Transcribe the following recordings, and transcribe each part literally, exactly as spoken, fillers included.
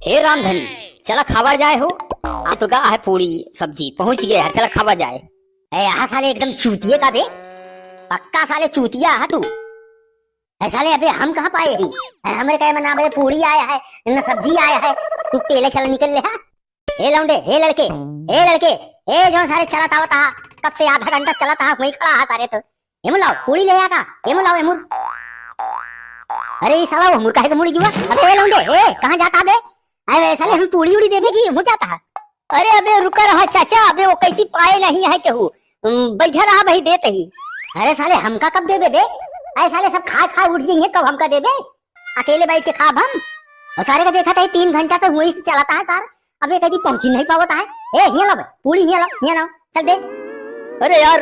हे रामधनी, चला खावा जाए हो। आ तो गा है पूड़ी सब्जी, पहुँच गए है, चला खावा जाए। ए, आहा साले एकदम चूतिए का बे, पक्का साले चूतिया है तू। ए साले, अबे हम कहाँ पाए ही? ए, हमरे कहे में ना बे पूड़ी आया है, ना सब्जी आया है, तू पेले चला निकल ले हा। ए लौंडे, ए लड़के, ए लड़के, ए जौन सारे चलत आवत हा, कब से आधा घंटा चलत हा, वहीं खड़ा हा सारे तो। एमू लाओ, पूड़ी ले आ का? एमू लाओ, एमू। अरे ई साला, वो मुर काहे के मुड़ी जुआ? अबे ए लौंडे, ए, कहाँ जाता बे? अरे साले, हम पूड़ी उड़ी देबे की मुर जाता है? अरे अबे रुका रहा चाचा, अबे वो कैसी पाए नहीं है केहू। उम, बैठा रहा भाई, देत ही। अरे साले, हमका कब देबे बे? अरे साले, सब खा खा उठ जाएंगे, कब हमका देबे? अकेले बैठ के खाब हम? और सारे का देखा था, तीन घंटा से वहीं से चलाता है सार। अब ये कहीं पहुंची नहीं पावता है। ए, हियाँ लाओ बे, पूड़ी हियाँ लाओ, हियाँ लाओ, चल दे। अरे यार,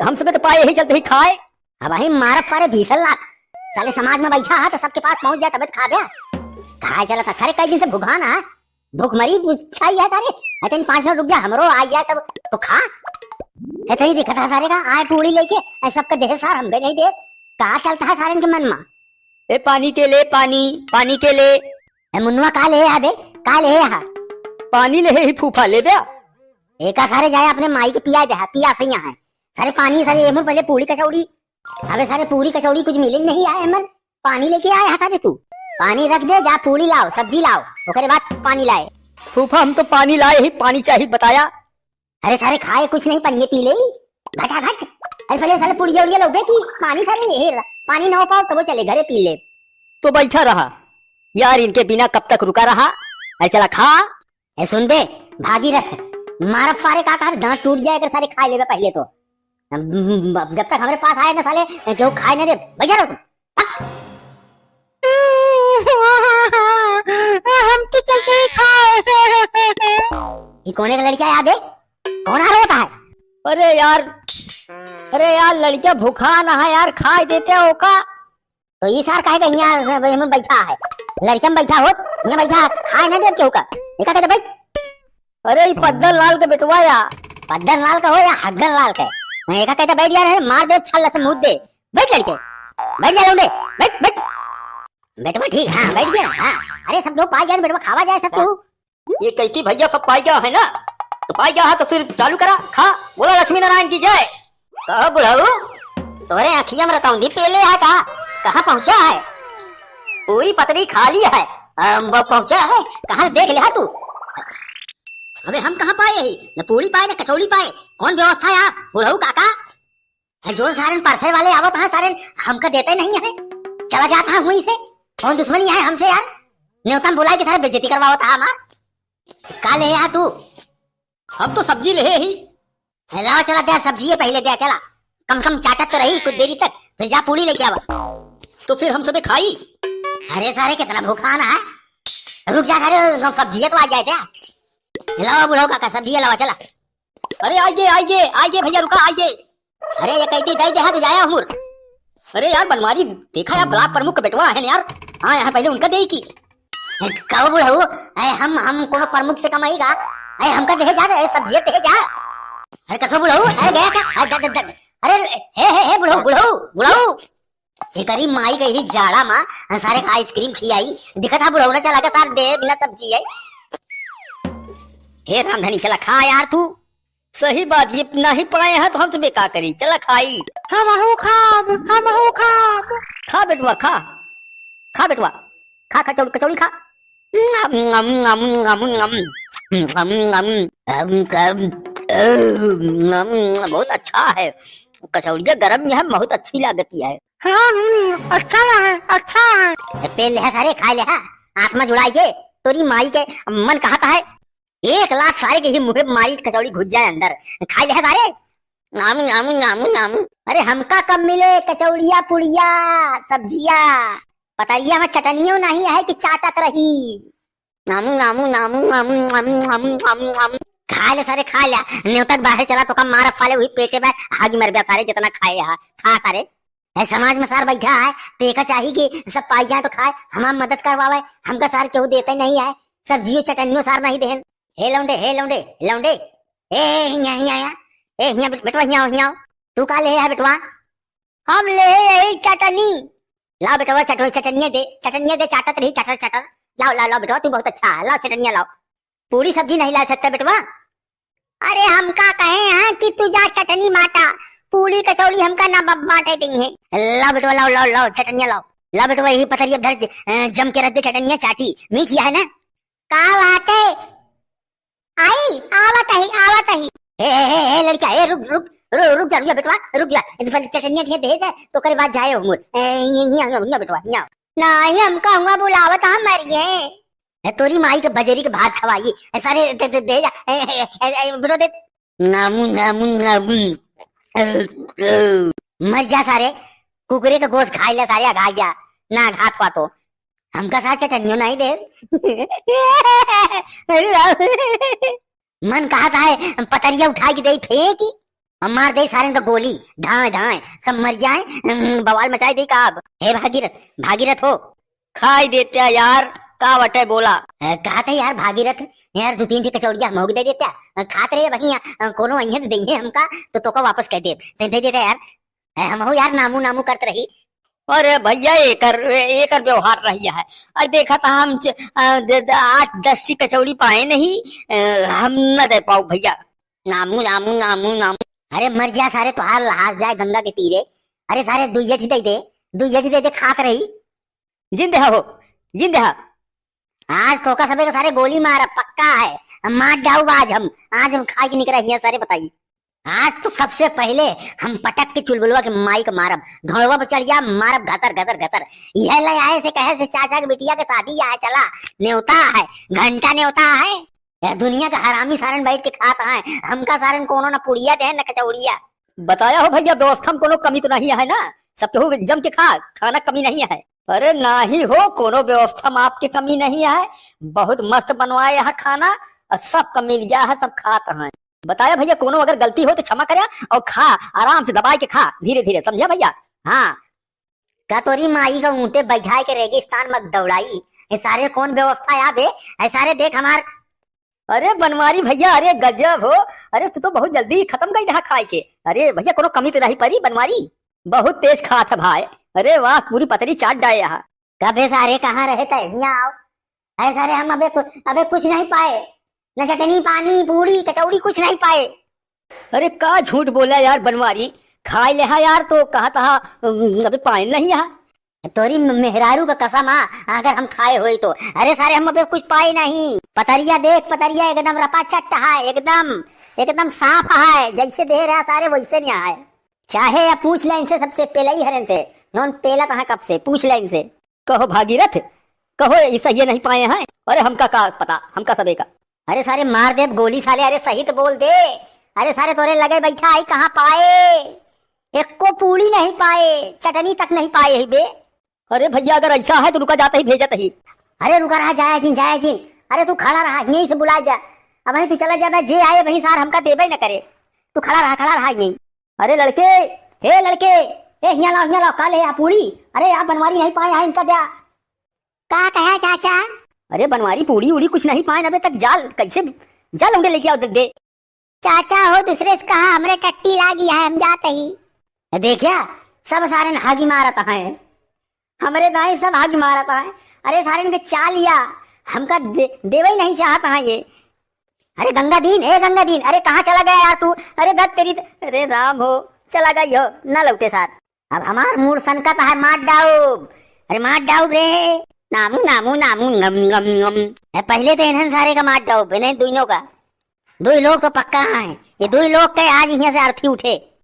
हम सबे तो पाए यही चलते ही खाए। अब भाई मारब सारे भीषण लात। साले समाज में बैठा है तो सबके पास पहुंच जाए तबे तो खाबे। खाए चला था सारे, कई दिन से भुखान है, भूख मरी छाई है सारे। अतनी पाँच मिनट रुक जा, हमरो आ जाए तब तो खा। अतनी दिक्कत है सारे का, आए पूड़ी लेके, ऐ सबके देह सार हमके नहीं दे। का चलता है सारे के मन में? ए पानी के ले, पानी, पानी के ले। ए मुन्नुआ का ले आ बे, का ले आ? पानी ले ही फूफा ले बे। एका सारे जाए अपने माई के पिया दे, पिया सैया है। सारे पानी सारे एमर पहले पूड़ी कचौड़ी। अबे सारे पूड़ी कचौड़ी कुछ मिले नहीं आए एमर। पानी लेके आए हा सारे तू। पानी रख दे, जा पूड़ी लाओ, सब्जी लाओ, ओकरे बाद पानी लाए। फूफा हम तो पानी लाए ही, पानी चाहिए बताया। अरे सारे खाए कुछ नहीं, पानी पी ले। घटा घट। अरे साले, साले पुड़िया उड़िया लोबे की पानी सारे, हे रा-, पानी ना हो पाओ तब चले घरे पी ले। तो बैठा रहा यार, इनके बिना कब तक रुका रहा। अरे चला खा। ए सुन बे भागीरथ, मारब सारे का कहा, दांत टूट जाए अगर सारे खाए लेबे पहले तो। अब, अब जब तक हमरे पास आए ना साले, केहू खाए ना दे, बैठा रहो तुम। हम तो चलते ही खाए। ये कौन एक लड़का है बे? कौन आ रहा होता है? अरे यार, अरे यार, लड़का भूखा ना है यार, खाए देते हो का? तो ई सार काहे के हियाँ से एमन बैठा है? लड़िका में बैठा होत, हियाँ बैठा, खाए ना देत केहू का। एका कहते बैठ। अरे, ई पद्दन लाल के बेटवा या। पद्दन लाल का हो या हग्गन लाल के? मैं एका कहते बैठ जा रहे, मार दे, छल्ला से मुद दे। बैठ लड़के, बैठ जा लौंडे, बैठ, बैठ। बेटवा ठीक, हाँ, बैठ गया, हाँ। अरे, सब लोग पाए जाए, बेटवा खावा जाए सब केहू। ये कहती भैया सब पाई गया है ना, तो पाई गया है तो फिर चालू करा, खा, बोला लक्ष्मी नारायण की जय। कहो बुढ़ऊ, तोरे अखिया में रतौंधी पेले है का? कहाँ पहुँचा है? पूरी पतरी खाली है, अम, ब-, पहुँचा है, कहाँ देख लिया तू? अबे हम कहाँ पाए ही, न पूरी पाए, न कचौड़ी पाए, कौन व्यवस्था है आप बुढ़ऊ काका? है, जोन सारन parcel वाले आवत हैं, सारन हमका देते नहीं है, चला जाता है वहीं से। कौन दुश्मनी है हमसे यार? न्योता में बुलाए के सारे बेइज्जती करवावत है हमार। का ले आ तू? हम तो सब्जी ले ही। है, लाओ चला दे, सब्जी ये पहले दे, चला। कम से कम चाटत तो रही कुछ देरी तक, फिर जा पूड़ी लेके आवा। तो फिर हम सबे खाई। अरे सारे कितना भूखा ना है, रुक जा सारे, सब्जी तो आ जाए थे। लावा बुढ़ऊ काका, सब्जी लावा, चला। अरे आइए, आइए, आइए भैया, रुका, आइए। अरे ये कहती दई देहा तो जाया हमर। अरे यार बनवारी, देखा यार ब्लॉक प्रमुख के बेटवा है ना यार। हाँ, यहाँ पहले उनका दे की। ए, कहो बुढ़ऊ, ए, हम, हम कोनो प्रमुख से कमाई का? ए, हमका दे जा, ए, सब्जी दे जा। अरे कसो बुढ़ऊ, अरे गया क्या? अरे, द, द, द, अरे, हे, हे, हे, बुढ़ऊ, बुढ़ऊ, बुढ़ऊ। एकरी माई गई ही जाड़ा मा, सारे का ice cream खियाई। दिखत हा बुढ़ऊ ना चला के सार दे बिना सब्जी है। हे रामधनी, चला खा यार तू। सही बात, ये नहीं पाए हैं तो हम तुम्हें का करी? चला खाई। हमहू खाब, हमहू खाब। खा बेटवा, खा। खा बेटवा। खा, खा, कचौड़ी, कचौड़ी खा। नम, नम, नम, नम, नम। नम, नम, नम, नम, नम, बहुत अच्छा है। कचौड़िया गरम है, बहुत अच्छी लागती है। हाँ, हम्म, अच्छा है, अच्छा है। ए, पेल ले हा सारे, खाए ले हा। आत्मा जुड़ाई के, तोरी माई के मन कहता है, एक लात सारे के ही मुँहे मारी, कचौड़ी घुस जाए अंदर। खाए ले हा सारे। नामू, नामू, नामू, नामू। अरे हमका कब मिले कचौड़िया, पुड़िया, सब्जिया? पतरिया में चटनियो नहीं है कि चाटत रही। नामू, नामू, नामू, नामू, नामू, नामू, नामू, नामू। खा ले सारे, खा ले। न्योतक बाहर चला तो कम मारा फाले, वही पेटे में हागी मर गया सारे, जितना खाए यहाँ। खा सारे। है समाज में सार बैठा है, तो एका चाही कि सब पाई जाए तो खाए, हमार मदद करवावे, हमका सार केहू देते नहीं है, सब्जियों चटनियों सार नहीं देन। हे लौंडे, हे लौंडे, लौंडे, ए, ए, हियाँ, हियाँ, हियाँ। ए, हियाँ, बेट-, बेटवा, हियाँ आओ, हियाँ आओ। तू का ले है, बेटवा? हम ले यही चटनी। ला, बेटवा, चटो-, चटनिया दे, चटनिया दे, चाटत रही, चटर, चटर। लाओ, लाओ, लाओ बेटवा, तू बहुत अच्छा है, लाओ चटनिया लाओ। पूरी सब्जी नहीं ला सकता बेटवा? अरे हमका कहे हैं कि तू जा चटनी बांटा, पूरी कचौड़ी हमका ना ब-, बांटे देइहैं। लाओ बेटवा, लाओ, लाओ, लाओ चटनिया लाओ। लाओ बेटवा, यही पथरिया धर दे, अ, जम के रख दे चटनिया चाटी, मीठी है ना? का बात है? आई, आवत ही, आवत ही। ए, ए, ए, ए, लड़का, ए, रुक, रुक, रुक, रुक जा, रुक जा बेटवा, रुक जा। इधर पहले चटनिया ठिया दे दे, तो ओकरे बाद जाए हो मोर। ए, ये, ये, ये, ये बेटवा, ये। नहीं, हमका हुआ बुलावत, हम मर गए। ए, तोरी माई के बजेरी के भात खवाई। ए, सारे दे, दे, दे जा। ए, ए, ए, ए, ए, बेटवा दे। नामू, नामू, नामू। मर जा सारे, कुकुरे के गोश्त खाई ले सारे, अघाई जा। ना अघात हुआ तो। हमका साथ चटनियो नहीं दे। अरे राम। मन कहत है, पतरिया उठाई के देई फेंकी, हम मार देई सारेन का गोली, धाए धाए, सब मर जाए, हम्म, बवाल मचाई देई का अब। हे भागीरथ, भागीरथ हो। खाई देत्या यार, का वटे बोला। अ, कहत है यार भागीरथ, यार दू तीन ठे कचौड़िया हमहू के दे देत्या, अ, खात रहे भैया, अ, कोनो अइहे तो देइहे हमका, तो तोका वापस कह दे, दे, दे देत्या यार। ए, हमहू यार नामू नामू करत रही। अरे भैया, एकर, एकर व्यवहार रही है। अरे देखा था हम च-, अ, द-, द-, आठ दस ठी कचौड़ी पाए नहीं, अ, हम न दे पाऊ भैया। नामू, नामू, नामू, नामू। अरे मर जा सारे, तोहार लहास जाए गंगा के तीरे। अरे सारे दुइये ठी दे दे, दुइये ठी दे दे, खात रही। जिंद है हो, जिंद है। आज तोका सबे के सारे गोली मारब, पक्का है। हम मार जाऊ आज हम, आज हम खाई के निकरा हिया सारे बताई। आज तो सबसे पहले हम पटक के चुलबुलवा के माई के मारब, ढोलवा पर चढ़ जा मारब घतर घतर घतर। यह ले आए से कहे से चाचा के बिटिया के शादी आए चला, नेवता है, घंटा नेवता है। ये दुनिया के हरामी सारन बैठ के खात हैं, हमका सारन कोनो न पुड़िया दे न कचौड़िया। बताया हो भैया, व्यवस्था में कोनो कमी तो नहीं है ना, सब केहू जम के खा, खाना कमी नहीं है। अरे नाही हो, कोनो व्यवस्था में आपके कमी नहीं है, बहुत मस्त बनवाए यहाँ खाना, और सबका मिल गया है, सब खात हैं। बताया भैया, कोनो अगर गलती हो तो क्षमा करे और खा, आराम से दबाई के खा, धीरे धीरे, समझा भैया? हाँ। का तोरी माई का ऊँटे बैठाए के रेगिस्तान में दौड़ाई? ये सारे कौन व्यवस्था है बे? ऐ सारे देख हमार। अरे बनवारी भैया, अरे गजब हो। अरे तू तो बहुत जल्दी खत्म कर दहा खाए के। अरे भैया कोनो कमी तो नहीं परी बनवारी, बहुत तेज खात है भाई। अरे वाह, पूरी पतरी चाट डाए यहाँ। कबे सारे कहाँ रहे तय हियाँ आओ। अरे सारे हम अबे कु-, अबे कुछ नहीं पाए, न चटनी पानी पूरी कचौड़ी कुछ नहीं पाए। अरे का झूठ बोला यार बनवारी, खाए लेहा यार तो कहा तहा, अबे पाए नहीं यहाँ। तोरी म-, मेहरारू का कसम आ, अगर हम खाए होई तो। अरे सारे हम अबे कुछ पाए नहीं। पतरिया देख पतरिया एकदम रपाचट है, एकदम, एकदम साफ है, जैसे दे रहा सारे वैसे नहीं है। चाहे या पूछ ले इनसे सबसे पहले ही हरन से, नॉन पहला कहाँ कब से, पूछ ले इनसे। कहो भागीरथ, कहो ये सही नहीं पाए हैं। अरे हमका का पता, हमका सबे का। अरे सारे मार देब गोली साले, अरे सही तो बोल दे। अरे सारे तोरे लगे बैठा आई कहाँ पाए, एको पूड़ी नहीं पाए, चटनी तक नहीं पाए ही बे। अरे भैया अगर ऐसा है तो रुका जाता ही भेजत ही। अरे रुका रहा जाया जिन, जाया जिन। अरे तू खड़ा रहा, यहीं से बुला जा। अब वहीं तू चला जा, मैं जे आए वहीं सार हमका देबे न करे। तू खड़ा रहा, खड़ा रहा यहीं। अरे लड़के, हे लड़के, ए हियाँ लाओ, हियाँ लाओ, का ले आ पूड़ी? अरे आप बनवारी नहीं पाए हैं, इनका द्या। का कहा चाचा? अरे बनवारी पूड़ी उड़ी कुछ नहीं पाए अबे तक, जाल कैसे, जा लौंडे लेके आओ दे, दे। चाचा हो दूसरे से कहा, हमरे टट्टी लागी है, हम जात ही। देखा, सब सारे हागी मारत हैं, हमरे दाई सब हागी मारत हैं। अरे सारे इनके चाल या हमका दे, देवे ही नहीं चाहत हैं ये। अरे गंगा दीन, ए गंगा दीन, अरे कहाँ चला गया यार तू? अरे दत्त तेरी त-, अरे राम हो, चला गई हो, ना लौटे सार। अब हमार मूड सनकत है, मार डाउब, अरे मार डाउब रे। नामू, नामू, नामू, नम, नम, नम। ए, पहले तो इन्हन सारे का मार डाउब, इन्हन दोनों का। दो लोग तो पक्का हैं, ये दो लोग के आज यहाँ से अर्थी उठे।